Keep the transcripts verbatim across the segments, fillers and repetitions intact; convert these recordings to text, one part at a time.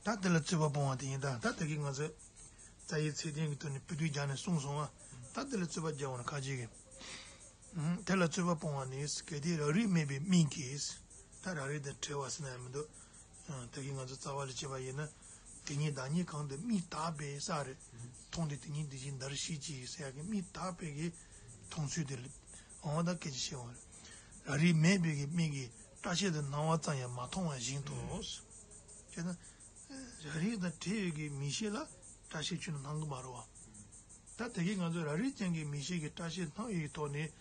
ད་དེ་ལ་རྩོད་པ་སྤོང་བ་དེ་ཡིན་ད། ད་དེ་གི་ང་ཚོས་རྩ་བའི་ཚིག་དོན་གྱི་ཐོག་ནས་དཔེ་དེ་སྦྱར་ནས་གསུངས་སོང་བ། ད་དེ་ལ་རྩོད་པ་རྒྱག་འོང་ན་ཁ་ཅིག་གིས། ཨུམ། དེ་ལ་རྩོད་པ་སྤོང་བ་ནི། གལ་ཏེ་རང་རིག་མེད་པའི་མིག་གིས། ད་རང་རིག་དང་བྲལ་བ་ཟེར་ན་ཡང་མི་འདུག་ཨ། དེ་གི་ང་ཚོ་རྩ་བ་ལ་བྱས་པ་ཡིན་ན། དེ་ཉིད་བདག་ཉིད་གང་དུ་མིག་དག་པས་ས་རེད། མཐོང་སྟེ་དེ་ཉིད་དེ་བཞིན་འདིར་ཤེས་ཀྱི་ཟེར་ཡག་གི་མིག་དག་པའི་གི་མཐོང་ཚུལ་དེ་ལ་འོང་བ་ད་སྐད་ཆ་བཤད་འོང་རེད། རང་རིག་མེད་པའི་གི་མིག་གིས་སྐྲ་ཤད་དུ་སྣང་བ་ཙམ་ཡང་མ་མཐོང་བ་བཞིན་དུ། བྱས་ན། རང་རིག་དང་བྲལ་བའི་གི་མིག་ཤེས་ལ་སྐྲ་ཤད་ཁྱོན་ནས་སྣང་གི་མ་རེད་བ། ད་དེ་གི་ང་ཚོ་རང་རིག་ཅན་གྱི་མིག་ཤེས་ཀྱིས་སྐྲ་ཤད་སྣང་བའི་ཐོག་ནས་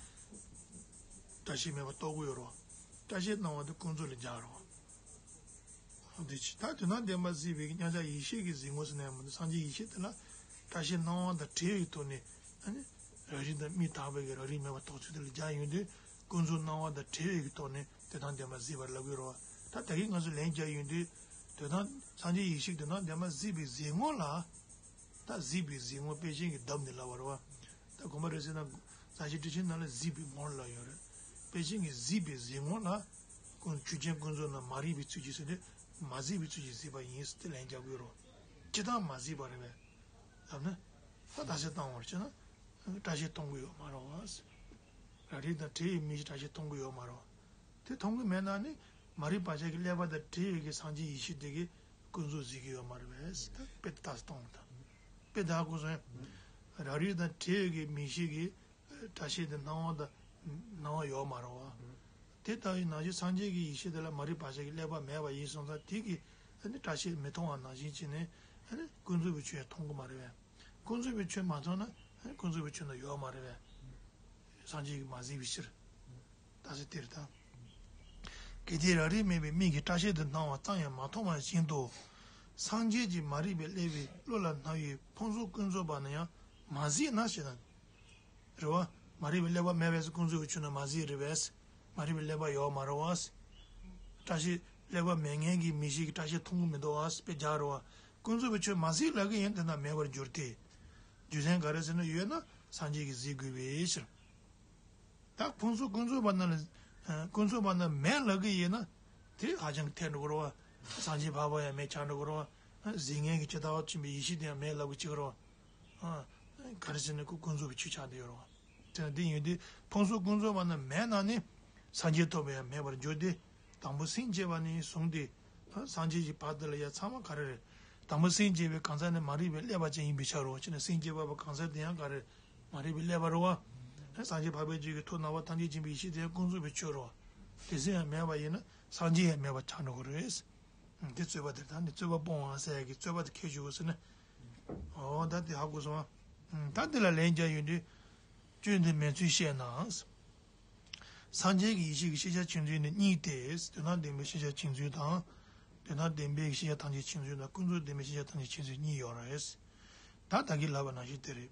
སྐྲ་ཤད་མེད་པ་རྟོགས་ཀྱི་ཡོད་རེད་བ། སྐྲ་ཤད་སྣང་བ་དེ་ཀུན་རྫོབ་ལ་སྦྱར་རེད་བ། འདི་ཕྱི་ད་དོན་དམ་བདེན་པ་གཟིགས་པའི་མཉམ་གཞག་ཡེ་ཤེས་ཀྱི་གཟིགས་ངོ་ཟེར་ན་ཡང་མི་འདུག་སངས་རྒྱས་ཡེ་ཤེས་དེ་ལ་སྐྲ་ཤད་སྣང་བ་དང་བྲལ་བའི་ཐོག་ནས་ཨ་ནི་རང་རིག་དང་མིག་དག་པའི་གི་རང་རིག་མེད་པ་རྟོགས་ཚུལ་དེ་ལ་སྦྱར་ཡོང་དུས་ཀུན་རྫོབ་སྣང་བ་དང་བྲལ་བའི་གི་ཐོག་ནས་དོན་དམ་བདེན་པ་གཟིགས་པར་ལབ་ཀྱི་ཡོད་རེད་བ། ད་ད་གིན་ང་ཚོས་ལན་རྒྱག་ཡོང་དུས་དོན་དམ་སངས་རྒྱས་ཡེ་ཤེས་དོན་དམ་བདེན་པ་གཟིགས་པའི་གཟིགས་ངོ་ལ། ད་གཟིགས་པའི་གཟིགས་ངོ་དཔེ་ཅན་གྱིས་བསྡོམས་ནས་ལབ་པ་རེད་བ། ད་དགོངས་པ་རབ་གསལ་ན་རྩ་ཤེ་ཊཱིཀ་ཆེན་ནང་ལ་གཟིགས་པའི་ངོར་ལབ་ཡོད་རེད། དཔེ་ཅན་གྱིས་གཟིགས་པའི་གཟིགས་ངོ་ལ། ཀུན་ཆོས་ཅན་ཀུན་རྫོབ་རྣམས་མ་རིག་པའི་ཚུལ་གྱིས་ཟེར་ཏེ། མ་གཟིགས་པའི་ཚུལ་གྱིས་གཟིགས་པ་ཡིན་ཟེར་ཏེ་ལན་རྒྱག་གི་ཡོད་རེད། སྤྱིར་བཏང་མ་གཟིགས་པ་རེད་པས། ལབ་ན། ད་རྩ་ཤེ་བཏང་བར་བྱས་ན། སྐྲ་ཤད་མཐོང་གི་ཡོད་མ་རེད་བ། རང་རིག་དང་བྲལ་བའི་མིག་གིས་སྐྲ་ཤད་མཐོང་གི་ཡོད་མ་རེད་བ། དེ་མཐོང་གི་མེད་ན་ནི། མ་རིག་པ་ཅན་གྱི་ཀླད་པ་དང་བྲལ་བའི་གི་སངས་རྒྱས་ཡེ་ཤེས་དེ་གིས་ཀུན་རྫོབ་གཟིགས་ཀྱི་ཡོད་མ་རེད་པས། ད་དཔེ་དེ་ལྟ་སྟངས་དང་། དཔེ་དག་གོ་སོང་ཡ། རང་རིག་དང་བྲལ་བའི་གི་མིག་ཤེས་ཀྱིས་སྐྲ་ཤད་དེ་སྣང་བ་དང་སྣང་བ་ཡོད་མ་རེད་བ། དེ་ལྟ་བུའི་ནང་བཞིན་སངས་རྒྱས་ཀྱི་ཡེ་ཤེས་དེ་ལ་མ་རིག་པ་ཅན་གྱི་ཀླད་པ་མེད་པ་ཡིན་སོང་ཙང་དེ་གིས་ཨ་ནི་སྐྲ་ཤད་མི་མཐོང་བ་ནང་བཞིན་བྱས་ནས་ཨ་ནི་ཀུན་རྫོབ་པའི་ཆོས་མཐོང་གི་མ་རེད་པས། ཀུན་རྫོབ་པའི་ཆོས་མ་མཐོང་ན་ཨ་ནི་ཀུན་རྫོབ་པའི་ཆོས་ན་ཡོད་མ་རེད་པས། སངས་རྒྱས་ཀྱིས་མ་གཟིགས་པའི་ཕྱིར། ད་ཟེར་དེ་རེད་ད། གལ་ཏེ་རང་རིག་མེད་པའི་མིག་གིས་སྐྲ་ཤད་དུ་སྣང་བ་ཙམ་ཡང་མ་མཐོང་བ་བཞིན་དུ། སངས་རྒྱས་ཀྱི་མ་རིག་པའི་ཀླད་པའི་བློ་ལ་སྣང་བའི་ཕུང་སོགས་ཀུན་རྫོབ་པ་ན་ཡང་མ་གཟིགས་ན་ཞེ་ན། རེད་བ། མ་རིག་པའི་ཀླད་པ་མེད་པས་ཀུན་རྫོབ་པའི་ཆོས་ན་མ་གཟིགས་རེད་པས། མ་རིག་པའི་ཀླད་པ་ཡོད་མ་རེད་བ། སྐྲ་ཤད་ཀླད་པ་མེད་མཁན་གྱི་མིག་ཤེས་ཀྱིས་སྐྲ་ཤད་མཐོང་གི་མི་འདུག་བ། དཔེ་རྒྱག་རེད་བ། ཀུན་རྫོབ་པའི་ཆོས་མ་གཟིགས་ལབ་ཀྱི་ཡིན་དེ་ན་མེད་པར་འགྱུར་ཏེ། རྒྱུ་མཚན་ག་རེ་ཟེར་ན་ཡོད་ན་སངས་རྒྱས་ཀྱིས་གཟིགས་དགོས་པའི་ཕྱིར། ད་ཕུང་སོགས་ཀུན་རྫོབ་པ་ན་ལ། ཀུན་རྫོབ་པ་ན་མེད་ལབ་ཀྱི་ཡིན་ན། དེ་ཧ་ཅང་གི་ཐལ་འགྲོ་གི་རེད་བ། སངས་རྒྱས་འཕགས་པ་ཡང་མེད་ཆགས་འགྲོ་གི་རེད་བ། གཟིགས་མཁན་གྱི་ཇི་ལྟ་བ་མཁྱེན་པའི་ཡེ་ཤེས་དེ་ཡང་མེད་ལབ་ཀྱི་ཅིག་རེད་བ། ག་རེ་ཟེར་ན་ཀུན་རྫོབ་པའི་ཆོས་ཆགས་བསྡད་ཡོད་རེད་བ། དེ་ཡིན་དུས་ཕུང་སོགས་ཀུན་རྫོབ་པ་ན་མེད་ན་ནི། སངས་རྒྱས་ཐོབ་པ་ཡང་མེད་པར་འགྱུར་ཏེ། དང་པོ་སེམས་བསྐྱེད་པ་ནས་བཟུང་སྟེ། སངས་རྒྱས་ཀྱི་བར་དུ་ལ་ཡང་ཚང་མ་ག་རེ་རེད། དང་པོ་སེམས་བསྐྱེད་པའི་གང་ཟག་ནི་མ་རིག་པའི་ཀླད་པ་ཅན་ཡིན་པའི་ཕྱིར་རོ། ཅེ་ན་སེམས་བསྐྱེད་པ་པོ་གང་ཟག་དེ་ཡང་ག་རེ། མ་རིག་པའི་ཀླད་པ་རོ་བ། སངས་རྒྱས་འཕགས་པའི་རྒྱུད་ཀྱི་ཐུགས་སྣང་བ་ཐམས་ཅད་མཁྱེན་པའི་ཡེ་ཤེས་དེ་ཡང་ཀུན་རྫོབ་པའི་ཆོས་རོ། དེ་ཚོ་ཡང་མེད་པ་ཡིན་ན་སངས་རྒྱས་ཡང་མེད་པ་ཆགས་འགྲོ་གི་རེད། དེ་རྩོད་པ་དེར་ད་ནི་རྩོད་པ་སྤོང་བ་ཟེར་ཡ་གི་རྩོད་པ་དེ་ཁྱེར་ཞུ་དགོས་ཟེར་ན། འོ་ད་དེ་ཧ་གོ་སོང་ང་། ད་དེ་ལ་ལན་རྒྱག་ཡོང་དུས། སྐྱོན་འདི་མེད་ཚུལ་བཤད་ན། སངས་རྒྱས་ཀྱི་ཡེ་ཤེས་ཀྱི་ཤེས་བྱ་ཕྱེ་ཚུལ་ནི་གཉིས་ཏེ། དོན་དམ་བདེན་པའི་ཤེས་བྱ་ཕྱེ་ཚུལ་དང་། དོན་དམ་བདེན་པའི་ཤེས་བྱ་ཐམས་ཅད་ཕྱེ་ཚུལ་དང་ཀུན་རྫོབ་བདེན་པའི་ཤེས་བྱ་ཐམས་ཅད་ཕྱེ་ཚུལ་གཉིས་ཡོད་རེད། ད་ད་གིན་ལབ་པ་ནང་བཞིན་དེ་རེད།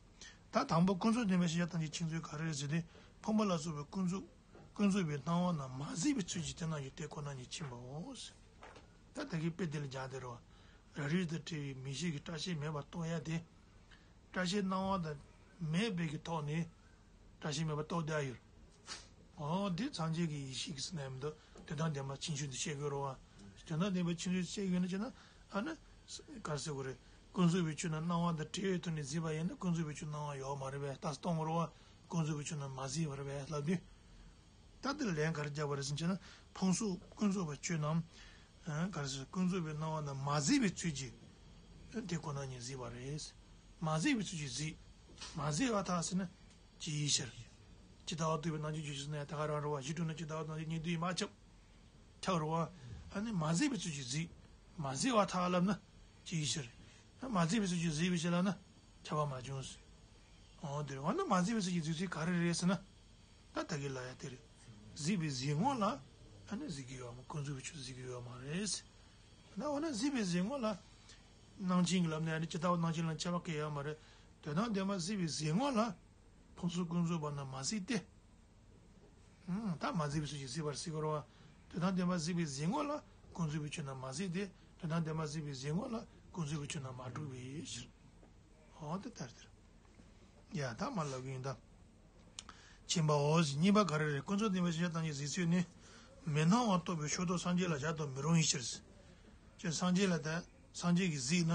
ད་དང་པོ་ཀུན་རྫོབ་བདེན་པའི་ཤེས་བྱ་ཐམས་ཅད་ཕྱེ་ཚུལ་ག་རེ་རེད་ཟེར་ཏེ། ཕུང་པོ་ལ་སོགས་པའི་ཀུན་རྫོབ། ཀུན་རྫོབ་པའི་སྣང་བ་རྣམས་མ་གཟིགས་པའི་ཚུལ་གྱིས་དེ་རྣམས་ཀྱི་དེ་ཁོ་ན་ཉིད་ཕྱིན་པའོ། ད་ད་གིན་དཔེ་དེ་ལ་སྦྱར་དེ་རེད་བ། རང་རིག་དང་བྲལ་བའི་མིག་ཤེས་ཀྱིས་སྐྲ་ཤད་མེད་པར་རྟོགས་ཡ་དེ། སྐྲ་ཤད་སྣང་བ་དང་མེད་པའི་གི་ཐོག་ནས་སྐྲ་ཤད་མེད་པར་རྟོགས་བསྡད་ཡོད། འོ་དེ་སངས་རྒྱས་ཀྱི་ཡེ་ཤེས་ཀྱི་ཟེར་ན་ཡང་མི་འདུག་དོན་དམ་བདེན་པ་ཕྱིན་ཆོད་དུ་བཤད་དགོས་རེད་བ། དོན་དམ་བདེན་པ་ཕྱིན་ཆོད་དུ་བཤད་དགོས་ན་བྱས་ན་ཨ་ནི། ག་རེ་ཟེར་དགོས་རེད། ཀུན་རྫོབ་པའི་ཆོས་རྣམས་སྣང་བ་དང་བྲལ་བའི་ཐོག་ནས་གཟིགས་པ་ཡིན་ན་ཀུན་རྫོབ་པའི་ཆོས་སྣང་བ་ཡོད་མ་རེད་པས་ལྟ་སྟོང་མ་རེད་བ། ཀུན་རྫོབ་པའི་ཆོས་རྣམས་མ་གཟིགས་པ་རེད་པས་ལབ་དུས། ད་འདིར་ལན་ག་རེ་རྒྱབ་པ་རེད་ཟེར་ན་བྱས་ན་ཕུང་སོགས་ཀུན་རྫོབ་པ་ཆོས་རྣམས། ག་རེ་ཟེར་ཀུན་རྫོབ་པའི་སྣང་བ་རྣམས་མ་གཟིགས་པའི་ཚུལ་གྱིས། དེ་ཁོ་ན་ཉིད་གཟིགས་པ་རེད། མ་གཟིགས་པའི་ཚུལ་གྱིས་གཟིགས། མ་གཟིགས་པར་ཐལ་ཟེར་ན། ཇི་ཡི་ཕྱིར། ཇི་ལྟ་བ་རྟོགས་པའི་སྣང་ཆའི་རྒྱུད་ཅེས་ཟེར་ན་ཡང་ད་ག་རང་རེད་བ། གཞི་གྲུབ་ན་ཇི་ལྟ་བ་རྟོགས་པའི་སྣང་ཆ་གཉིས་འདུས་ཡིན་པ་ཁྱབ། ཁྱབ་རེད་བ། ཨ་ནི་མ་གཟིགས་པའི་ཚུལ་གྱིས་གཟིགས། མ་གཟིགས་པར་ཐལ་ལབ་ན། ཇི་ཡི་ཕྱིར། མ་གཟིགས་པའི་ཚུལ་གྱིས་གཟིགས་པའི་ཕྱིར་ལབ་ན། ཁྱབ་པ་མ་བྱུང་ཟེར། འོ་དེ་རེད་བ། ན་མ་གཟིགས་པའི་ཚུལ་གྱིས་གཟིགས་ཚུལ་ག་རེ་རེད་ཟེར་ན། ད་ད་གིན་ལབ་ཡ་དེ་རེད། གཟིགས་པའི་གཟིགས་ངོ་ལ། ཨ་ནི་གཟིགས་ཀྱི་ཡོད་མ། ཀུན་རྫོབ་པའི་ཆོས་གཟིགས་ཀྱི་ཡོད་མ་རེད། ད་འོ་ན་གཟིགས་པའི་གཟིགས་ངོ་ལ། སྣང་ཆེན་གྱི་ལམ་ནས་ཨ་ནི་ཇི་ལྟ་བ་སྣང་ཆེན་ལ་ཁྱད་པར་གང་ཡང་ཡོད་མ་རེད། དོན་དམ་བདེན་པ་གཟིགས་པའི་གཟིགས་ངོ་ལ། ཕུང་སོགས་ཀུན་རྫོབ་པ་རྣམས་མ་གཟིགས་ཏེ། ད་མ་གཟིགས་པའི་ཚུལ་གྱིས་གཟིགས་པར་སྲིད་དགོས་རེད་བ། དོན་དམ་བདེན་པ་གཟིགས་པའི་གཟིགས་ངོ་ལ་ཀུན་རྫོབ་པའི་ཆོས་རྣམས་མ་གཟིགས་ཏེ། དོན་དམ་བདེན་པ་གཟིགས་པའི་གཟིགས་ངོ་ལ་ཀུན་རྫོབ་པའི་ཆོས་རྣམས་མ་གྲུབ་པའི་ཕྱིར། འོ་དེ་ལྟར་དེར། ཡ་ད་མ་ལབ་གི་ཡིན་ད། ཕྱིན་པའོ། གཉིས་པ་ག་རེ་རེད། ཀུན་རྫོབ་བདེན་པའི་ཤེས་བྱ་ཐམས་ཅད་གཟིགས་ཚུལ་ནི། མི་སྣང་བ་རྟོགས་པའི་ཕྱོགས་རྟོགས་སངས་རྒྱས་ལ་སྦྱར་དུ་མི་རུང་བའི་ཕྱིར། ཅེས་སངས་རྒྱས་ལ་ད། སངས་རྒྱས་ཀྱིས་གཟིགས་ན།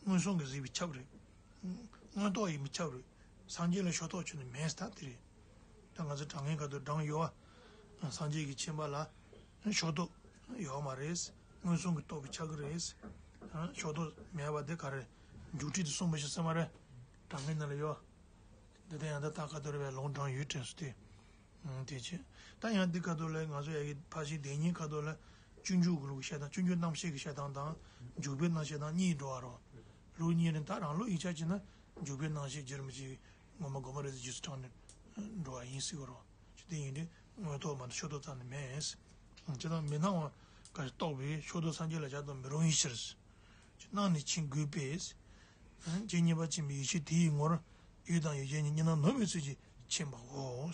མངོན་སུམ་གྱིས་གཟིགས་པས་ཁྱབ་རེད། མངོན་རྟོགས་ཡིན་པས་ཁྱབ་རེད། སངས་རྒྱས་ལ་ཕྱོགས་རྟོགས་ཁྱོན་ནས་མེད་ས་དེ་རེད། ད་ང་ཚོ་དྲང་ངེས་ཁ་ཐུག་དྲང་ཡོད་བ། སངས་རྒྱས་ཀྱི་མཁྱེན་པ་ལ་ཕྱོགས་རྟོགས་ཡོད་མ་རེད། མངོན་སུམ་གྱིས་རྟོགས་པས་ཁྱབ་ཀྱི་རེད། ཕྱོགས་རྟོགས་མེད་པ་དེ་ག་རེ། འཇུག་ཁྲིད་དུ་གསུངས་པ་ཞིག་སེམས་མ་རེད། དྲང་ངེས་ནང་ལ་ཡོད། འདི་ལྟར་ཡང་དག་ལྟ་ཁ་ཐུག་རེད་པས་ལུང་དྲངས་ཡོད་དྲན་སོང་སྟེ། ཨང་། དེ་བྱས། ད་ཡང་འདི་ཁ་ཐུག་ལ་ང་ཚོ་ཡ་གི་ཕར་ཕྱིན་དེ་གཉིས་ཁ་ཐུག་ལ་སྤྱོད་འཇུག་གི་ལུགས་བཤད་སྟངས། སྤྱོད་འཇུག་རྣམ་བཤད་ཀྱི་བཤད་སྟངས་དང་། འཇུག་པའི་རྣམ་བཤད་སྟངས་གཉིས་འགྲོ་བ་རོ། ལུགས་གཉིས་རེད། ད་རང་ལུགས་ཡིག་ཆ་བྱས་ན་འཇུག་པའི་རྣམ་བཤད་རྒྱུར་མི་བྱེད། ངོ་མ་དགོངས་པ་རེད་ཟེར་རྗེས་སུ་དྲངས་ནས་འགྲོ་བ་ཡིན་སྲིད་གོ་རོ། ཅི་སྟེ་ཡིན་དུས་མངོན་རྟོགས་མ་གཏོགས་ཕྱོགས་རྟོགས་རྩ་ནས་མེད། ཅི་ལྟར་མི་སྣང་བ་ག་རེ་རྟོགས་པས་ཕྱོགས་རྟོགས་སངས་རྒྱས་ལ་སྦྱར་དུ་མི་རུང་བའི་ཕྱིར། སྣང་ནས་མཁྱེན་དགོས་པས། རྗེ་གཉིས་པ་ཆེན་པོའི་ཡེ་ཤེས་དེ་ཡི་ངོར་ཡུལ་དང་ཡུལ་ཅན་གཉིས་གཉིས་སྣང་ནོར་བའི་ཚུལ་གྱིས་མཁྱེན་པའོ།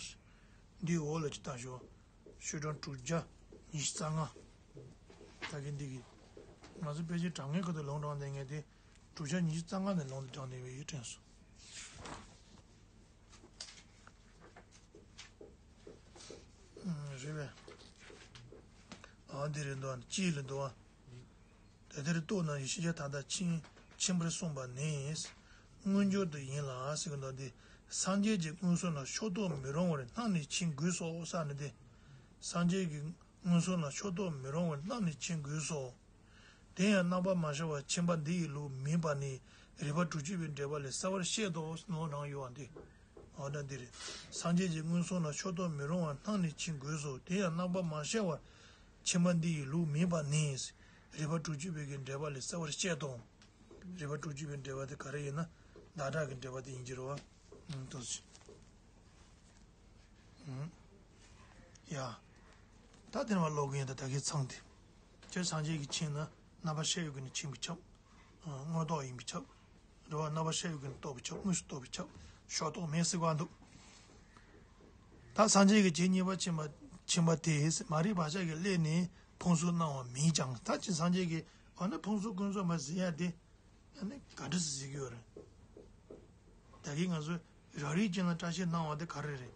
འདིའི་འོག་ལ་ཅིག་ལྟ་ཞོག། ཤོག་གྲངས་དྲུག་བརྒྱ་ཉི་ཤུ་རྩ་ལྔ། ད་གིན་འདི་གི་ང་ཚོ་ཕལ་ཆེར་དྲང་ངེས་ཁ་ཐུག་ལུང་དྲངས་བསྡད་མཁན་དེ་དྲུག་བརྒྱ་ཉི་ཤུ་རྩ་ལྔ་ནས་ལུང་དེ་དྲངས་བསྡད་པའི་ཡིད་དྲན་སོང་། ཨ། རེད་པས། ཨ། འདི་རེད་འདུག་ཨ། ཅི་ལ་འདུག་ཨ། དེ་ལྟར་རྟོགས་རྣམས་ཀྱི་ཤེས་བྱ་མཐའ་དག་མཁྱེན་མཁྱེན་པར་གསུངས་པ་ནི། མངོན་གྱུར་དུ་ཡིན་ལ་ཟེར་གྱི་འདུག་སྟེ། སངས་རྒྱས་ཀྱི་མངོན་སུམ་ལ་ཕྱོགས་རྟོགས་མི་རུང་བར་སྣང་ནས་མཁྱེན་དགོས་སོ་ཟེར་ནི་སྟེ། སངས་རྒྱས་ཀྱི་མངོན་སུམ་ལ་ཕྱོགས་རྟོགས་མི་རུང་བར་སྣང་ནས་མཁྱེན་དགོས་སོ། དེ་ཡང་རྣམ་པར་མ་ཤར་བར་མཁྱེན་པ་འདི་ཡི་ལུགས་མིན་པ་ནི་རིགས་པ་དྲུག་ཅུ་པའི་འགྲེལ་པ་ལས་གསལ་བར་བཤད་དོ་ཟེར་ནོ་རང་ཡོད་པ་འདི། འོ་ན་འདི་རེད། སངས་རྒྱས་ཀྱི་མངོན་སུམ་ལ་ཕྱོགས་རྟོགས་མི་རུང་བར་སྣང་ནས་མཁྱེན་དགོས་སོ། དེ་ཡང་རྣམ་པར་མ་ཤར་བར་མཁྱེན་པ་འདི་ཡི་ལུགས་མིན་པ་ནི། རིགས་པ་དྲུག་ཅུ་པའི་གི་འགྲེལ་པ་ལས་གསལ་བར་བཤད་དོ། རིགས་པ་དྲུག་ཅུ་པའི་འགྲེལ་པ་དེ་ག་རེ་ཡིན་ན། ཟླ་གྲགས་ཀྱི་འགྲེལ་པ་དེ་ཡིན་གྱི་རེད་བ། ཨང་། ཏོ་ཅི། ཨང་། ཡ། ད་དེ་ནས་མར་ཀློག་གི་ཡིན། ད་ད་གིན་ཚང་སྟེ། ཁྱོད་སངས་རྒྱས་ཀྱིས་མཁྱེན་ན་རྣམ་པར་ཤར་བའི་སྒོ་ནས་མཁྱེན་པས་ཁྱབ། ཨ། མངོན་རྟོགས་ཡིན་པས་ཁྱབ། རེད་བ། རྣམ་པར་ཤར་བའི་སྒོ་ནས་རྟོགས་པས་ཁྱབ། དངོས་སུ་རྟོགས་པས་ཁྱབ། ཕྱོགས་རྟོགས་མེད་ཟེར་བ་འདུག། ད་སངས་རྒྱས་ཀྱིས་རྗེ་གཉིས་པ་ཆེན་པོ་ཆེན་པོ་དེས་མ་རིག་བག་ཆགས་ཀྱི་སླད་ནས་ཕུང་གསུམ་སྣང་བ་མིན་ཀྱང་། ད་ཅི་སངས་རྒྱས་ཀྱིས་འོ་ན་ཕུང་གསུམ་ཀུན་རྫོབ་མ་ཟེར་ཡ་དེ། ཨ་ནི་ག་འདྲ་ཟེར་གྱི་ཡོད་རེད། ད་གིན་ང་ཚོས་རབ་རིབ་ཅན་ལ་བཀྲ་ཤིས་སྣང་བ་དེ་ག་རེ་རེད།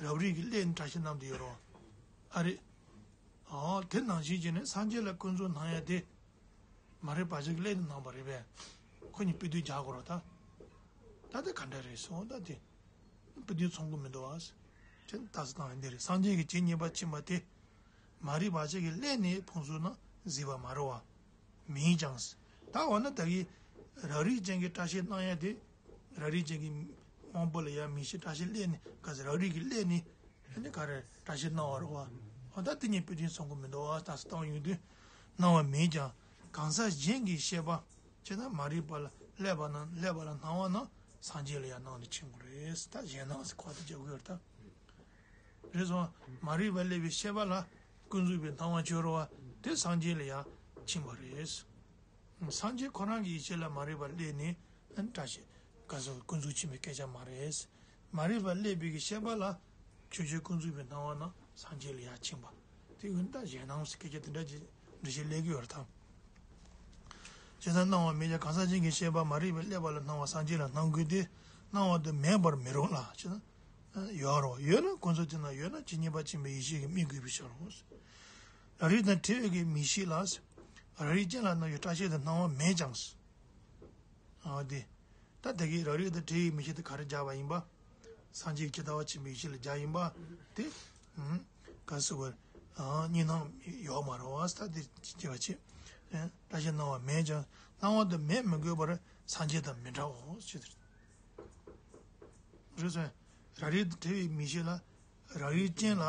རབ་རིབ་ཀྱི་སླད་ནས་བཀྲ་ཤིས་སྣང་དུ་ཡོད་རོ། ཨ་རེད། ཨོ། དེ་ནང་བཞིན་བྱས་ནས་སངས་རྒྱས་ལ་ཀུན་རྫོབ་སྣང་ཡ་དེ། མ་རིག་བག་ཆགས་ཀྱི་སླད་ནས་སྣང་བ་རེད་པས། ཁོ་གཉིས་དཔེ་དོན་རྒྱག་དགོས་རོ་ད། ད་དེ་ག་འདྲ་རེད་སོང་ད་དེ། དཔེ་དོན་མཚུངས་ཀྱི་མི་འདུག་ཨ། དེ་ལྟ་ས་སྣང་བ་འདི་རེད། སངས་རྒྱས་ཀྱིས་རྗེ་གཉིས་པ་ཕྱིན་པ་དེ། མ་རིག་བག་ཆགས་ཀྱི་སླད་ནས་ཕུང་གསུམ་སྣང་ཟེར་བ་མ་རེད་བ། མིན་ཀྱང་། ད་འོ་ན་ད་གིན་རབ་རིབ་ཅན་གྱི་བཀྲ་ཤིས་སྣང་ཡ་དེ། རབ་རིབ་ཅན་གྱི་དབང་པོ་ལ་ཡ་མིག་ཤེས་བཀྲ་ཤིས་སླད་ནས་ག་ཟེར་རབ་རིབ་ཀྱི་སླད་ནས་ཨ་ནི་ག་རེ་བཀྲ་ཤིས་སྣང་བ་རེད་བ། འོ་ད་དེ་གཉིས་དཔེ་དོན་མཚུངས་ཀྱི་མི་འདུག་ཨ། ད་སྟོང་ཡོང་དུས་སྣང་བ་མིན་ཀྱང་གང་ཟག་གཞན་གྱི་ཤེས་པ་བྱས་ན་མ་རིག་པ་ལ་སླད་པ་ན་སླད་པ་ལ་སྣང་བ་ན་སངས་རྒྱས་ལ་ཡང་སྣང་ནས་མཁྱེན་དགོས་རེད། ད་གཞན་སྣང་ཟེར་ཁོ་ད་རྒྱག་གི་ཡོད་རེད་ད། རེད་སོང་། མ་རིག་པ་སླད་པའི་ཤེས་པ་ལ་ཀུན་རྫོབ་པའི་སྣང་བ་ཅོ་རུ་བ་དེ་སངས་རྒྱས་ལ་ཡང་ཕྱིན་པ་རེད། སངས་རྒྱས་ཁོ་རང་གི་ཡེ་ཤེས་ལ་མ་རིག་པ་སླད་ནས་བཀྲ་ཤིས་ག་ཟེར་ཀུན་རྫོབ་ཕྱིན་པའི་སྐད་ཆ་མ་རེད། མ་རིག་པ་སླད་པའི་གི་ཤེས་པ་ལ་ཆོས་ཅན་ཀུན་རྫོབ་པའི་སྣང་བ་ན་སངས་རྒྱས་ལ་ཡང་ཕྱིན་པ། དེ་ཡིན་ད་གཞན་སྣང་ཟེར་སྐད་ཆ་དེ་འདྲ་ཅིག་འགྲེལ་བཤད་སླེབས་ཀྱི་ཡོད་རེད་ད། བྱས་ཙང་སྣང་བ་མེད་ཀྱང་གང་ཟག་གཞན་གྱི་ཤེས་པ་མ་རིག་པའི་སླད་པ་ལ་སྣང་བ་སངས་རྒྱས་ལ་སྣང་དགོས་ཏེ། སྣང་བ་དེ་མེད་པར་མི་རུང་ལ། བྱས་ན་ཡོད་རོ། ཡོད་ན་ཀུན་རྫོབ་དེ་ན་ཡོད་ན་ཇི་སྙེད་པ་ཕྱིན་པའི་ཡེ་ཤེས་ཀྱིས་དམིགས་དགོས་པའི་ཕྱིར་རོ། རབ་རིབ་དང་བྲལ་བའི་གི་མིག་ཤེས་ལ། རབ་རིབ་ཅན་ལ་སྣང་བའི་བཀྲ་ཤིས་དེ་སྣང་བ་མེད་ཀྱང་། ཨ་དེ། ད་དེ་གི་རབ་རིབ་དང་བྲལ་བའི་མིག་ཤེས་དེ་ག་རེ་སྦྱར་བ་ཡིན་པ། སངས་རྒྱས་ཀྱི་ཇི་ལྟ་བ་ཆེན་པོའི་ཡེ་ཤེས་ལ་སྦྱར་ཡིན་པ། དེ། ཨུམ། ག་ཟེར་བ། ཨ་གཉིས་སྣང་ཡོད་མ་རེད་བ། ད་དེ་སྐྱེ་བ་ཆེ། ཨེ་བཀྲ་ཤིས་སྣང་བ་མེད་ཀྱང་སྣང་བ་དེ་མེད་མི་དགོས་པར་སངས་རྒྱས་དང་མི་འདྲའོ་ཞེས་དེ་རེད། རེད་སོང་། རབ་རིབ་དང་བྲལ་བའི་མིག་ཤེས་ལ། རབ་རིབ་ཅན་ལ་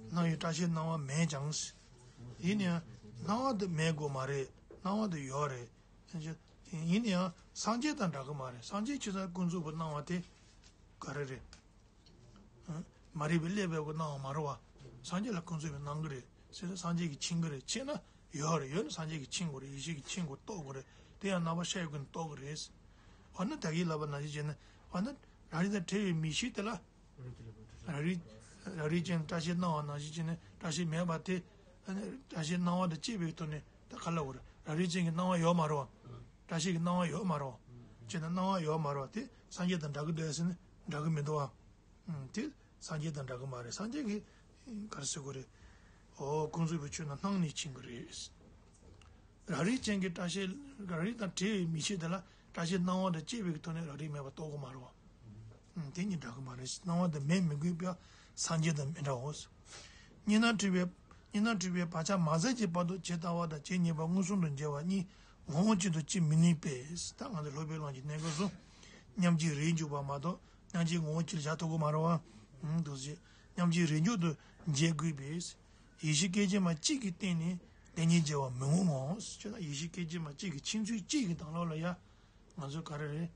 སྣང་བའི་བཀྲ་ཤིས་སྣང་བ་མེད་ཀྱང་། ཡིན་ན་ཡང་སྣང་བ་དེ་མེད་དགོས་མ་རེད། སྣང་བ་དེ་ཡོད་རེད། ཡིན་ན་ཡང་སངས་རྒྱས་དང་འདྲ་གི་མ་རེད། སངས་རྒྱས་ཁྱེད་ཚོ་ཀུན་རྫོབ་པའི་སྣང་བ་དེ་ག་རེ་རེད། ཨ། མ་རིག་པའི་སླད་པའི་སྣང་བ་མ་རེད་བ། སངས་རྒྱས་ལ་ཀུན་རྫོབ་པའི་སྣང་གི་རེད། ཟེར་ན་སངས་རྒྱས་ཀྱིས་མཁྱེན་གི་རེད། མཁྱེན་ན་ཡོད་རེད། ཡོད་ན་སངས་རྒྱས་ཀྱིས་མཁྱེན་དགོས་རེད། ཡེ་ཤེས་ཀྱིས་མཁྱེན་དགོས་རྟོགས་དགོས་རེད། དེ་ཡང་རྣམ་པར་ཤར་བའི་སྒོ་ནས་རྟོགས་གི་རེད། འོ་ན་ད་གིན་ལབ་པ་ནང་བཞིན་བྱས་ན་འོ་ན་རབ་རིབ་དང་བྲལ་བའི་མིག་ཤེས་དེ་ལ། རབ་རིབ། རབ་རིབ་ཅན་བཀྲ་ཤིས་སྣང་བ་ནང་བཞིན་བྱས་ནས་བཀྲ་ཤིས་མེད་པ་དེ། ཨ་ནི་བཀྲ་ཤིས་སྣང་བ་དང་བཅས་པའི་ཐོག་ནས་ད་ག་ལབ་དགོས་རེད། རབ་རིབ་ཅན་གྱི་སྣང་བ་ཡོད་མ་རེད་བ། བཀྲ་ཤིས་ཀྱི་སྣང་བ་ཡོད་མ་རེད་བ། བྱས་ན་སྣང་བ་ཡོད་མ་རེད་བ། དེ་སངས་རྒྱས་དང་འདྲ་གི་འདུག་ཟེར་ན་འདྲ་གི་མི་འདུག་བ། ཨུམ། དེ་སངས་རྒྱས་དང་འདྲ་གི་མ་རེད། སངས་རྒྱས་ཀྱིས་ག་རེ་ཟེར་དགོས་རེད། འོ་ཀུན་རྫོབ་པའི་ཆོས་རྣམས་སྣང་ནས་མཁྱེན་གྱི་རེད། རང་རིག་ཅན་གྱི་སྐྲ་ཤད། རང་རིག་དང་བྲལ་བའི་མིག་ཤེས་དེ་ལ་སྐྲ་ཤད་སྣང་བ་དང་བཅས་པའི་ཐོག་ནས་རང་རིག་མེད་པར་རྟོགས་དགོས་མ་རེད་བ། ཨུམ། དེ་གཉིས་འདྲ་གི་མ་རེད། སྣང་བ་དང་མེད་མི་དགོས་པས་སངས་རྒྱས་དང་མི་འདྲའོ། གཉིས་སྣང་འཁྲུལ་པའི། གཉིས་སྣང་འཁྲུལ་པའི་བག་ཆགས་མ་ཟད་ཀྱི་བར་དུ་ཇི་ལྟ་བ་དང་ཇི་སྙེད་པ་མངོན་སུམ་དུ་མཇལ་བ་གཉིས་ངོ་བོ་གཅིག་ཏུ་བརྩི་མི་ནུས་པས། ད་ང་ཚོ་སློབ་དཔོན་ལམ་གྱི་གནས་སྐབས་སུ་མཉམ་གཅིག་རེད་འཇུག་པ་མ་གཏོགས་མཉམ་གཅིག་ངོ་བོ་གཅིག་ལ་བཞག་ཐུབ་ཀྱི་མ་རེད་བ། ཨུམ། འདུག་ཟེར། མཉམ་གཅིག་རེད་འཇུག་ཏུ་མཇལ་དགོས་པས། ཡེ་ཤེས་སྐད་ཅིག་མ་གཅིག་གི་སྟེང་ནས་བདེན་གཉིས་འཇལ་བ་མི་འོང་ངོ་། ཅེ་ན་ཡེ་ཤེས་སྐད་ཅིག་མ་གཅིག་གི་ཕྱིན་ཚུལ་གཅིག་གི་དང་ལོགས་ལ་ཡ། ང་ཚོ་ག་རེ་རེད།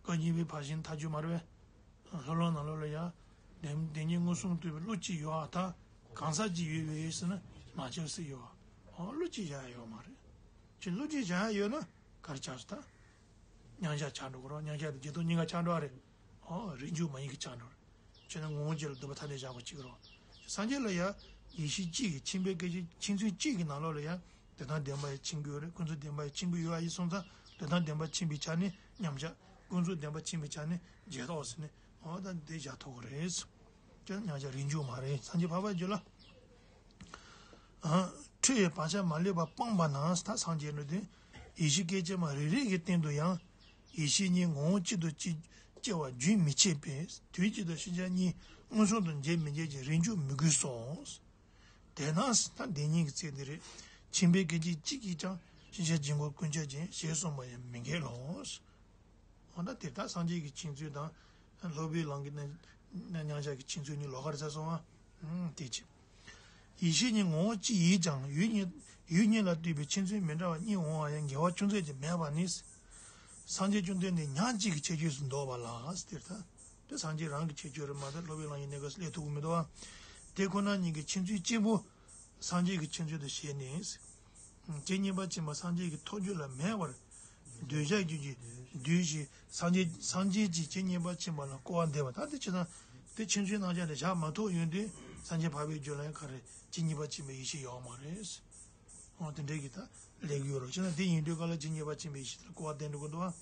སྐབས་གཉིས་པའི་ཕར་ཕྱིན་ཐལ་འགྱུར་མ་རེད་པས། སློབ་ལམ་ནང་ལོགས་ལ་ཡ། བདེན་བདེན་གཉིས་མངོན་སུམ་རྟོགས་པའི་བློ་གཅིག་ཡོད་ཨ། ད་གང་ཟག་གཅིག་ཡོད་པའི་ཟེར་ན་མ་ཆགས་སྲིད་ཡོད་ཨ། ཨོ་བློ་གཅིག་བཞག་ཡ་ཡོད་མ་རེད། ཅི་བློ་གཅིག་བཞག་ཡ་ཡོད་ན་ག་རེ་ཆགས་སྲིད་ད། མཉམ་གཞག་ཆགས་འགྲོ་གི་རེད། མཉམ་གཞག་དང་རྗེས་ཐོབ་གཉིས་ཀ་ཆགས་འགྲོ་བ་རེད། ཨོ་རེད་འཇུག་མ་ཡིན་གྱི་ཆགས་འགྲོ་རེད། བྱས་ན་ངོ་བོ་གཅིག་ལ་འདུན་པ་ཐ་དད་བཞག་པ་གཅིག་རེད། སངས་རྒྱས་ལ་ཡང་ཡེ་ཤེས་གཅིག་གི་ཕྱིན་པའི་སྐད་ཅིག་ཕྱིན་ཚུལ་གཅིག་གི་ནང་ལོགས་ལ་ཡང་དོན་དམ་བདེན་པ་ཡང་ཕྱིན་གྱི་ཡོད་རེད། ཀུན་རྫོབ་བདེན་པ་ཡང་ཕྱིན་གྱི་ཡོད་པ་ཡིན་སོང་ཙང་དོན་དམ་བདེན་པ་ཕྱིན་པའི་ཆ་ནས་མཉམ་གཞག་ཀུན་རྫོབ་བདེན་པ་ཕྱིན་པའི་ཆ་ནས་རྗེས་ཐོབ་ཟེར་ནས་ཨོ་ད་འདི་བཞག་ཐུབ་ཀྱི་རེད། ཅེས་མཉམ་གཞག་རེད་འཇུག་མ་རེད། སངས་རྒྱས་འཕགས་པའི་རྒྱུད་ལ། འཁྲུལ་བའི་བག་ཆགས་མ་ལུས་པ་སྤངས་པ་ན། ད་སངས་རྒྱས་ནི་དེ་ཡེ་ཤེས་སྐད་ཅིག་མ་རེ་རེ་གི་སྟེང་དུ་ཡང་ཡེ་ཤེས་གཉིས་ངོ་བོ་གཅིག་ཏུ་སྐྱེ་སྐྱེ་བ་རྒྱུན་མི་འཆད་པས། དུས་གཅིག་ཏུ་ཕྱིན་ཆད་གཉིས་མངོན་སུམ་དུ་མཇལ་མི་མཇལ་གྱི་རེ་འཇུག་མི་དགོས་སོ། དེས་ན་ད་དེ་གཉིས་ཀྱི་ཚེ་འདི་རེད། ཕྱིན་པའི་སྐད་ཅིག་གཅིག་གིས་ཀྱང་ཕྱིན་ཆད་འཇིག་འགོག་ཀུན་ཁྱབ་ཅན་ཞེས་གསུངས་པ་ཡང་མི་འགལ་ལོ། འོ་ན་དེ་ལྟར་སངས་རྒྱས་ཀྱི་ཕྱིན་ཚུལ་དང་། སློབ་པའི་ལམ་གྱི་གནས་གནས་མཉམ་གཞག་གི་ཕྱིན་ཚུལ་གཉིས་ལོགས་ཀ་རེད་ཟེར་སོང་ང་། ཨང་། དེ་ཅི། ཡེ་ཤེས་གཉིས་ངོ་བོ་གཅིག་ཡིན་ཀྱང་ཡུལ་གཉིས་ཡུལ་གཉིས་ལ་ལྟོས་པའི་ཕྱིན་ཚུལ་མི་འདྲ་བ་གཉིས་འོང་བ་ཡང་འགལ་བ་ཅུང་ཟད་ཀྱང་མེད་པ་ནི། སངས་རྒྱས་བཅོམ་ལྡན་འདས་ཉག་གཅིག་གི་ཁྱད་ཆོས་སུ་འདོགས་པ་ལ་ཟེར་ད། དེ་སངས་རྒྱས་རང་གི་ཁྱད་ཆོས་རེད་མ་གཏོགས་སློབ་པའི་ལམ་གྱི་གནས་སྐབས་སུ་སླེབས་ཐུབ་ཀྱི་མི་འདུག་ཨ། དེ་ཁོ་ན་ཉིད་ཀྱི་ཕྱིན་ཚུལ་གཅིག་པུ། སངས་རྒྱས་ཀྱི་ཕྱིན་ཚུལ་དུ་བཞེད་ནས། ཇི་སྙེད་པ་ཕྱིན་པ་སངས་རྒྱས་ཀྱི་ཐོགས་རྒྱུད་ལ་མེད་པར། འདོད་བྱ་རྒྱུད་ཀྱིས་འདུས་ཤིང་སངས་རྒྱས་སངས་རྒྱས་ཀྱི་ཇི་སྙེད་པ་ཕྱིན་པ་ལ་སྐུར་བ་འདེབས་པ། ད་དེ་ཕྱིན་ན་དེ་ཕྱིན་ཚུལ་རྣམ་གཞག་དེ་བཞག་མ་ཐུབ་ཡོང་དུས་སངས་རྒྱས་འཕགས་པའི་རྒྱུད་ལ་ཡང་ག་རེ་ཇི་སྙེད་པ་ཕྱིན་པའི་ཡེ་ཤེས་ཡོད་མ་རེད། འོ་དེ་འདྲའི་གི་ད་ལས་ཀྱི་ཡོད་རོ་ཕྱིན་ན་དེ་ཡིན་དུས་ག་ལ་ཇི་སྙེད་པ་ཕྱིན་པའི་ཡེ་ཤེས་དེ་ལ་སྐུར་བ་འདེབས་འགྲོ་གི་འདུག་ཨ།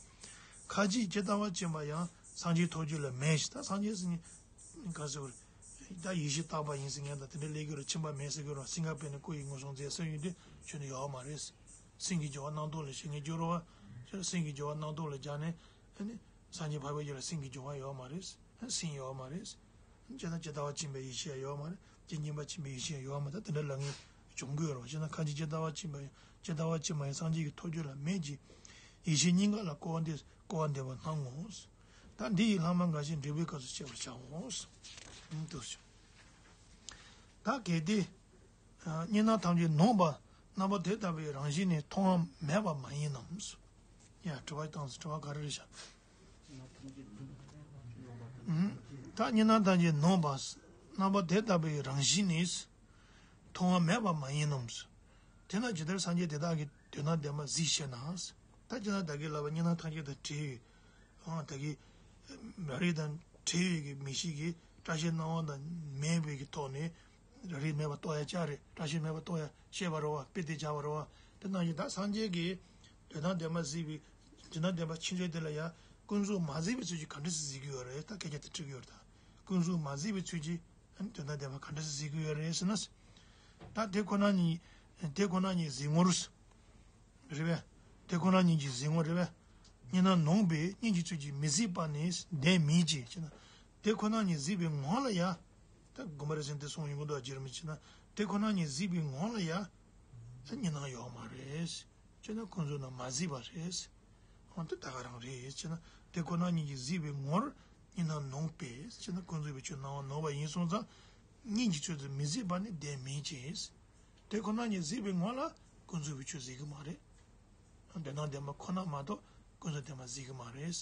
ཁ་ཅིག་ཇི་ལྟ་བ་ཕྱིན་པ་ཡང་སངས་རྒྱས་ཐོགས་རྒྱུད་ལ་མེད་ཞེས་ད་སངས་རྒྱས་ཟེར་མཁན། ག་ཟེར་བར། ད་ཡེ་ཤེས་རྟག་པ་ཡིན་ཟེར་མཁན་དང་དེ་འདྲའི་ལས་ཀྱི་རུ་ཕྱིན་པ་མེད་ཟེར་གྱི་རུ་སེང་གེ་པས་ནི་སྐུ་ཡི་ངོ་སྲུང་མཛད་ཟེར་ཡོང་དུས་ཁྱོད་ནི་ཡོད་མ་རེད། སེང་གེ་སྦྱོར་བ་སྣང་སྟོང་ལ་བྱེད་མཁན་སྐྱོ་རུ་བ། སེང་གེ་སྦྱོར་བ་སྣང་སྟོང་ལ་སྦྱར་ནས་ཨ་ནི་སངས་རྒྱས་འཕགས་པའི་རྒྱུད་ལ་སེང་གེ་སྦྱོར་བ་ཡོད་མ་རེད། སེང་ཡོད་མ་རེད། ཇི་ལྟ་ཇི་ལྟ་བ་ཕྱིན་པའི་ཡེ་ཤེས་ཡང་ཡོད་མ་རེད། ཇི་སྙེད་པ་ཕྱིན་པའི་ཡེ་ཤེས་ཡང་ཡོད་མ་རེད། དེ་འདྲ་ལབ་མཁན་བྱུང་གི་ཡོད་རེད་བ། ཇི་ལྟ་ཁ་ཅིག་ཇི་ལྟ་བ་ཕྱིན་པ་ཡང་ཇི་ལྟ་བ་ཕྱིན་པ་ཡང་སངས་རྒྱས་ཀྱི་ཐོགས་རྒྱུད་ལ་མེད་ཅིང་། ཡེ་ཤེས་གཉིས་ཀ་ལ་སྐུར་བ་འདེབས་སྐུར་བ་འདེབས་པ་སྣང་ངོ་། ད་འདི་ཡི་ལྷག་མ་འགའ་ཞིག་འགྲེལ་པའི་སྐབས་སུ་བཤད་པར་བྱའོ། འདུག་ད་གལ་ཏེ། གཉིས་སྣང་ཐམས་ཅད་ནོངས་པ་རྣམ་པ་དེ་ལྟ་བུའི་རང་བཞིན་ནི་མཐོང་བ་མེད་པ་མ་ཡིན་ནམ། ཡ་དྲི་བ་བཏང་སོང་། དྲི་བ་ག་རེ་རེད་ཤག་ད་གཉིས་སྣང་ཐམས་ཅད་ནོངས་པ་རྣམ་པ་དེ་ལྟ་བུའི་རང་བཞིན་ནི། མཐོང་བ་མེད་པ་མ་ཡིན་ནམ། དེས་ན་ཇི་ལྟར་སངས་རྒྱས་དེ་དག་གི་དོན་དམ་བདེན་པ་གཟིགས་ཤེ་ན། ད་ཅི་ན་བདག་གིས་ལབ་པ་གཉིས་སྣང་ཐམས་ཅད་དང་བྲལ་བའི། ཨང་བདག་གིས། རང་རིག་དང་བྲལ་བའི་གི་མིག་ཤེས་ཀྱིས་སྐྲ་ཤད་སྣང་བ་དང་མེད་པའི་གི་ཐོག་ནས། རང་རིག་མེད་པར་རྟོགས་ཡ་ཅག་རེད། སྐྲ་ཤད་མེད་པར་རྟོགས་ཡ་ཤེས་པ་རེད་བ། དཔེ་དེ་བྱ་བ་རེད་བ། དེ་ནང་བཞིན་ད་སངས་རྒྱས་ཀྱིས་དོན་དམ་བདེན་པ་གཟིགས་པའི་དོན་དམ་བདེན་པ་ཕྱིན་ཆད་དེ་ལ་ཡང་ཀུན་རྫོབ་མ་གཟིགས་པའི་ཚུལ་གྱིས་ག་འདྲ་སེ་གཟིགས་ཀྱི་ཡོད་རེད། ད་སྐད་ཆ་དེ་དྲི་གི་ཡོད་རེད། ད་ཀུན་རྫོབ་མ་གཟིགས་པའི་ཚུལ་གྱིས་ཨ་ནི་དོན་དམ་བདེན་པ་ག་འདྲ་སེ་གཟིགས་ཀྱི་ཡོད་རེད་ཟེར་ན། ད་དེ་ཁོ་ན་ཉིད་དེ་ཁོ་ན་ཉིད་གཟིགས་ངོར། རེད་པས། དེ་ཁོ་ན་ཉིད་ཀྱི་གཟིགས་ངོར་རེད་པས། གཉིས་སྣང་ནོངས་པས་གཉིས་ཀྱི་ཚུལ་གྱིས་མི་གཟིགས་པ་ནི་བདེན་མིན་གྱི་ཅེ་ན། དེ་ཁོ་ན་ཉིད་གཟིགས་པའི་ངོ་ལ་ཡ། ད་དགོངས་པ་རེ་ཟུང་དེ་གསུངས་ཡོང་གི་འདུག་རྗེ་རིན་པོ་ཆེ་ན། དེ་ཁོ་ན་ཉིད་གཟིགས་པའི་ངོ་ལ་ཡ། ད་གཉིས་སྣང་ཡོད་མ་རེད། ཅེ་ན་ཀུན་རྫོབ་རྣམས་མ་གཟིགས་པ་རེད། འོན་ཏེ་ད་ག་རང་རེད་ཅེ་ན་དེ་ཁོ་ན་ཉིད་ཀྱིས་གཟིགས་པའི་ངོར་གཉིས་སྣང་ནོངས་པས་ཅེ་ན་ཀུན་རྫོབ་པའི་ཆོས་སྣང་བ་ནོངས་པ་ཡིན་སོང་ཙང་། གཉིས་ཀྱི་ཆོས་དེ་མི་གཟིགས་པ་ནི་བདེན་མིན་གྱི། དེ་ཁོ་ན་ཉིད་གཟིགས་པའི་ངོ་ལ་ཀུན་རྫོབ་པའི་ཆོས་གཟིགས་ཀྱི་མ་རེད། དོན་དམ་བདེན་པ་ཁོ་ན་མ་གཏོགས་ཀུན་རྫོབ་བདེན་པ་གཟིགས་ཀྱི་མ་རེད།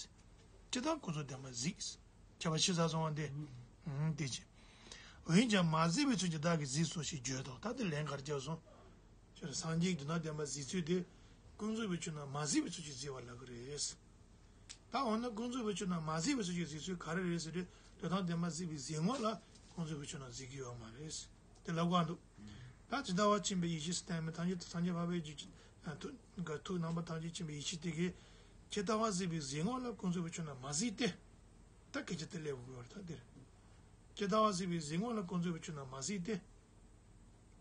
ཅི་ལྟར་ཀུན་རྫོབ་བདེན་པ་གཟིགས། ཁྱད་པར་ཕྱེ་ས་སོང་བ་འདི། ཨུམ་དེ་ཅི། འོན་ཀྱང་མ་གཟིགས་པའི་ཚུལ་གྱིས་བདག་གིས་གཟིགས་སོ་ཞེས་བརྗོད་དོ། ད་དེ་ལན་ག་རེ་བརྒྱབ་སོང་། ཅེས་སངས་རྒྱས་ཀྱི་དོན་དམ་བདེན་པ་གཟིགས་ཚུལ་དེ། ཀུན་རྫོབ་པའི་ཆོས་རྣམས་མ་གཟིགས་པའི་ཚུལ་གྱིས་གཟིགས་པ་ལབ་ཀྱི་རེད། ད་འོ་ན་ཀུན་རྫོབ་པའི་ཆོས་རྣམས་མ་གཟིགས་པའི་ཚུལ་གྱིས་གཟིགས་ཚུལ་ག་རེ་རེད་ཟེར་དུས་དོན་དམ་བདེན་པ་གཟིགས་པའི་གཟིགས་ངོ་ལ་ཀུན་རྫོབ་པའི་ཆོས་རྣམས་གཟིགས་ཀྱི་ཡོད་མ་རེད། དེ་ལབ་དགོས་འདུག་ད་ཇི་ལྟ་བ་ཕྱིན་པའི་ཡེ་ཤེས་སུ་བསྟན་མི་ཐམས་ཅད་དུ་སངས་རྒྱས་འཕགས་པའི་རྒྱུད་ཀྱི་ཐུགས་ཐུགས་རྣམ་པ་ཐམས་ཅད་ཕྱིན་པའི་ཡེ་ཤེས་དེ་གིས་ཇི་ལྟ་བ་གཟིགས་པའི་གཟིགས་ངོ་ལ་ཀུན་རྫོབ་པའི་ཆོས་རྣམས་མ་གཟིགས་ཏེ། ད་སྐད་ཆ་དེ་སླེབས་དགོས་པ་རེད་ད་འདིར། ཇི་ལྟ་བ་གཟིགས་པའི་གཟིགས་ངོ་ལ་ཀུན་རྫོབ་པའི་ཆོས་རྣམས་མ་གཟིགས་ཏེ།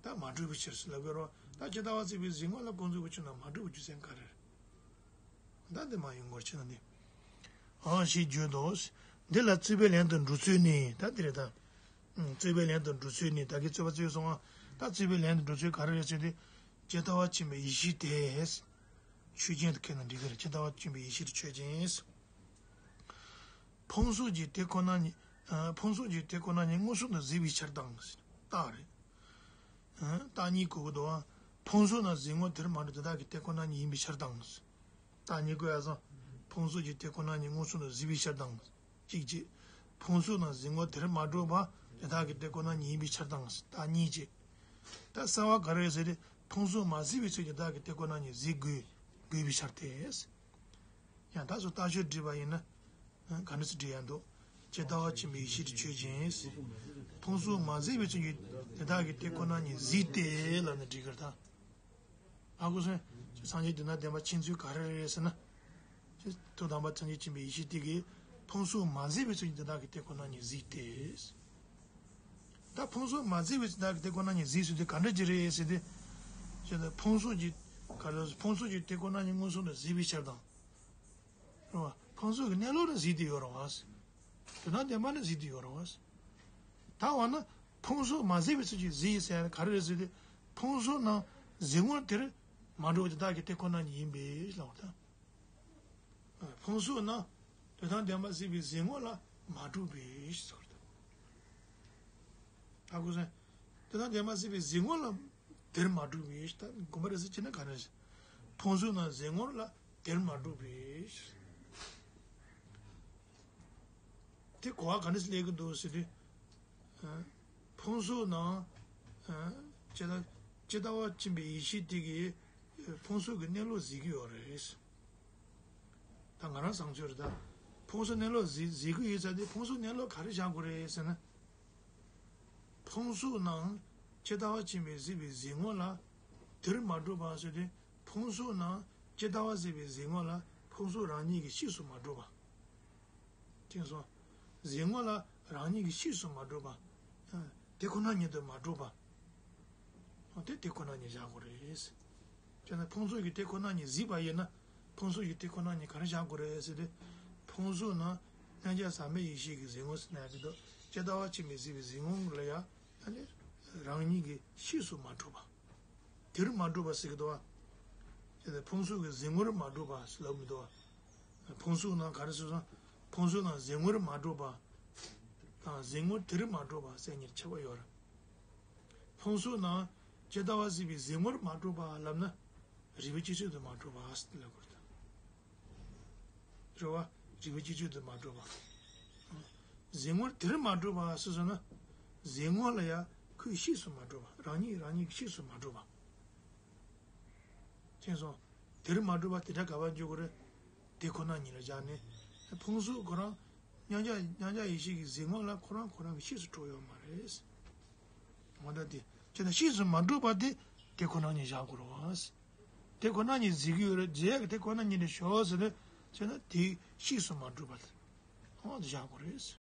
ད་མ་གྲུབ་པའི་ཕྱིར་ཟེར་ལབ་དགོས་རེད། ད་ཇི་ལྟ་བ་སྲིད་པའི་གཟིགས་ངོ་ལ་ཀུན་རྫོབ་ཀྱི་ཆོས་རྣམས་མ་གྲུབ་པའི་རྒྱུ་མཚན་ག་རེ་རེད། ད་འདི་མ་ཡིན་ངོར་ཕྱིན་ན་འདི། ཨང་ཞེས་བརྗོད་དོ། འདི་ལ་རྩོད་པའི་ལན་དུ་འགྲོ་ཚུལ་ནི་ད་འདི་རེད་ད། ཨང་རྩོད་པའི་ལན་དུ་འགྲོ་ཚུལ་ནི་ད་གིན་རྩོད་པ་རྩོད་སོང་ང་། ད་རྩོད་པའི་ལན་དུ་འགྲོ་ཚུལ་ག་རེ་རེད་ཟེར་དུས། ཇི་ལྟ་བ་ཆེན་པོའི་ཡེ་ཤེས་དེ། ཆོས་ཅན་དུ་ཁས་ན་འགྲིག་གི་རེད། ཇི་ལྟ་བ་ཆེན་པོའི་ཡེ་ཤེས་དེ་ཆོས་ཅན། ཕུང་སོགས་ཀྱི་དེ་ཁོ་ན་ཉིད། ཕུང་སོགས་ཀྱི་དེ་ཁོ་ན་ཉིད་མངོན་སུམ་དུ་གཟིགས་པའི་ཕྱིར་དང་། རྟགས་རེད། རྟགས་གཉིས་གོ་གི་འདུག་ཨ། ཕུང་སོགས་རྣམས་གཟིགས་ངོར་དེར་མ་གྲུབ་དེ་དག་གི་དེ་ཁོ་ན་ཉིད་ཡིན་པའི་ཕྱིར་དང་། རྟགས་གཉིས་གོ་ཡ་སོང་། ཕུང་སོགས་ཀྱི་དེ་ཁོ་ན་ཉིད་མངོན་སུམ་དུ་གཟིགས་པའི་ཕྱིར་དང་། གཅིག་བྱས། ཕུང་སོགས་རྣམས་གཟིགས་ངོར་དེར་མ་གྲུབ་པ་དེ་དག་གི་དེ་ཁོ་ན་ཉིད་ཡིན་པའི་ཕྱིར་དང་། རྟགས་གཉིས་བྱས། ད་གསལ་བ་ག་རེ་ཟེར་ཏེ་ཕུང་སོགས་མ་གཟིགས་པའི་ཚུལ་དེ་དག་གི་དེ་ཁོ་ན་ཉིད་གཟིགས་དགོས་དགོས་པའི་ཕྱིར་ཏེ། ཡང་དག་སུ་རྟགས་ཆོས་བསྒྲིགས་པ་ཡིན་ན། ག་འདྲ་སེ་བསྒྲིགས་ཡ་འདུག་ཇི་ལྟ་བ་ཆེན་པོའི་ཡེ་ཤེས་དེ་ཆོས་ཅན། ཕུང་སོགས་མ་གཟིགས་པའི་ཚུལ་གྱིས་དེ་དག་གི་དེ་ཁོ་ན་ཉིད་གཟིགས་ཏེ་ལབ་ན་འགྲིག་གི་རེད་ད། ཨ་ཁུ་སོན། སངས་རྒྱས་བསྡུ་ན་བདེན་པ་ཕྱིན་ཚུལ་ག་རེ་རེད་ཟེར་ན། ཐུགས་དམ་པ་སངས་རྒྱས་ཆེན་པོའི་ཡེ་ཤེས་དེ་གིས་ཕུང་སོགས་མ་གཟིགས་པའི་ཚུལ་གྱིས་དེ་དག་གི་དེ་ཁོ་ན་ཉིད་གཟིགས་ཏེ། ད་ཕུང་སོགས་མ་གཟིགས་པའི་ཚུལ་དེ་དག་གི་དེ་ཁོ་ན་ཉིད་གཟིགས་ཚུལ་དེ་ག་འདྲ་ཅིག་རེད་ཟེར་ཏེ། ཕུང་སོགས་ཀྱི། ག་རེ། ཕུང་སོགས་ཀྱི་དེ་ཁོ་ན་ཉིད་མངོན་སུམ་དུ་གཟིགས་པའི་ཕྱིར་དང་། རེད་བ། ཕུང་སོགས་ཀྱི་གནས་ལུགས་ནི་གཟིགས་ཏེ་ཡོད་རེད་བ། དོན་དམ་བདེན་པ་ནི་གཟིགས་ཏེ་ཡོད་རེད་བ། ད་འོ་ན། ཕུང་སོགས་མ་གཟིགས་པའི་ཚུལ་གྱིས་གཟིགས་ཟེར་ཡ་ག་རེ་རེད་ཟེར་ཏེ། ཕུང་སོགས་རྣམས་གཟིགས་ངོར་དེར་མ་གྲུབ་པ་དེ་དག་གི་དེ་ཁོ་ན་ཉིད་ཡིན་པས་ལབ་པ་དང་། ཕུང་སོགས་རྣམས་དོན་དམ་བདེན་པ་གཟིགས་པའི་གཟིགས་ངོ་ལ་མ་གྲུབ་པས་ཟེར་བ་དང་། ཨ་ཁུ་སོན། དེ་དང་བདེན་པ་གཟིགས་པའི་གཟིགས་ངོ་ལ་དེར་མ་གྲུབ་པའི་ད་དགོངས་པ་རེད་ཟེར་གྱི་ན་ག་རེ་ཟེར། ཕུང་སོགས་རྣམས་གཟིགས་ངོ་ལ་དེར་མ་གྲུབ་པའི། དེ་གོ་བ་ག་འདྲ་སེ་སླེབས་ཀྱི་འདུག་ཟེར་དུས། ཕུང་སོགས་རྣམས། ཇི་ལྟ་ཇི་ལྟ་བ་ཆེན་པོའི་ཡེ་ཤེས་དེ་གིས་ཕུང་སོགས་ཀྱི་གནས་ལུགས་གཟིགས་ཀྱི་ཡོད་རེད། ད་ང་རང་བཟང་ཚོད་རེད་ད། ཕུང་སོགས་གནས་ལུགས་གཟིགས་གཟིགས་ཀྱི་ཡོད་ཙང་དེ་ཕུང་སོགས་གནས་ལུགས་ག་རེ་བཞག་དགོས་རེད་ཟེར་ན། ཕུང་སོགས་རྣམས་ཇི་ལྟ་བ་ཆེན་པོའི་གཟིགས་པའི་གཟིགས་ངོ་ལ་དེར་མ་གྲུབ་པ་ཟེར་ཏེ། ཕུང་སོགས་རྣམས་ཇི་ལྟ་བ་གཟིགས་པའི་གཟིགས་ངོ་ལ་ཕུང་སོགས་རང་ཉིད་ཀྱི་ཤེས་སུ་མ་གྲུབ་པ། དེ་སོང་། གཟིགས་ངོ་ལ་རང་ཉིད་ཀྱི་ཤེས་སུ་མ་གྲུབ་པ། དེ་ཁོ་ན་ཉིད་དུ་མ་གྲུབ་པ། དེ་དེ་ཁོ་ན་ཉིད་བཞག་དགོས་རེད། བྱས་ན་ཕུང་སོགས་ཀྱི་དེ་ཁོ་ན་ཉིད་གཟིགས་པ་ཡིན་ན། ཕུང་སོགས་ཀྱི་དེ་ཁོ་ན་ཉིད་ག་རེ་བཞག་དགོས་རེད་ཟེར་ཏེ། ཕུང་སོགས་རྣམས་མཉམ་གཞག་ཟག་མེད་ཡེ་ཤེས་ཀྱི་གཟིགས་ངོ་ཟེར་ན་ཡང་དེ་དང་ཇི་ལྟ་བ་ཆེན་པོའི་གཟིགས་པའི་གཟིགས་ངོ་ལ་ཡང་། ཨ་ནི། རང་ཉིད་ཀྱི་ཤེས་སུ་མ་གྲུབ་པ། དེར་མ་གྲུབ་པ་ཟེར་གྱི་འདུག་བ། དེ་ལྟར་ཕུང་སོགས་ཀྱི་གཟིགས་ངོར་མ་གྲུབ་པ་ཟེར་ལབ་མི་འདུག་བ། ཕུང་སོགས་རྣམས་ག་རེ་ཟེར་སོང་། ཕུང་སོགས་རྣམས་གཟིགས་ངོར་མ་གྲུབ་པ། དང་གཟིགས་ངོར་དེར་མ་གྲུབ་པ་ཟེར་གཉིས་ཁྱད་པར་ཡོད་རེད། ཕུང་སོགས་རྣམས་ཇི་ལྟ་བ་གཟིགས་པའི་གཟིགས་ངོར་མ་གྲུབ་པ་ལབ་ན། རིགས་པའི་སྤྱི་ཚུལ་དུ་མ་གྲུབ་པ་ཟེར་ལབ་དགོས་རེད། རེད་བ། རིགས་པའི་སྤྱི་ཚུལ་དུ་མ་གྲུབ་པ། གཟིགས་ངོར་དེར་མ་གྲུབ་པ་ཟེར་སོང་ན། གཟིགས་ངོ་ལ་ཡང་ཁོའི་ཤེས་སུ་མ་གྲུབ་པ། རང་ཉིད་རང་ཉིད་ཀྱི་ཤེས་སུ་མ་གྲུབ་པ། མཁྱེན་སོང་། དེར་མ་གྲུབ་པ་དེ་འདྲ་ག་པར་འཇོག་དགོས་རེད། དེ་ཁོ་ན་ཉིད་ལ་བཞག་ནས། ཕུང་སོགས་ཁོ་རང་། མཉམ་གཞག་མཉམ་གཞག་ཡེ་ཤེས་ཀྱི་གཟིགས་ངོ་ལ་ཁོ་རང་ཁོ་རང་གི་ཤེས་སུ་གྲུབ་ཡོད་མ་རེད། འོ་ད་དེ། ཅི་ན་ཤེས་སུ་མ་གྲུབ་པ་དེ། དེ་ཁོ་ན་ཉིད་བཞག་དགོས་རེད་བ། དེ་ཁོ་ན་ཉིད་གཟིགས་ཀྱི་ཡོད་རེད། རྗེས་ཀྱི་དེ་ཁོ་ན་ཉིད་ནས་ཞོག་ཟེར་ནས། ཅི་ན་དེ་ཤེས་སུ་མ་གྲུབ་པ་དེ། འོ་དེ་བཞག་དགོས་རེད།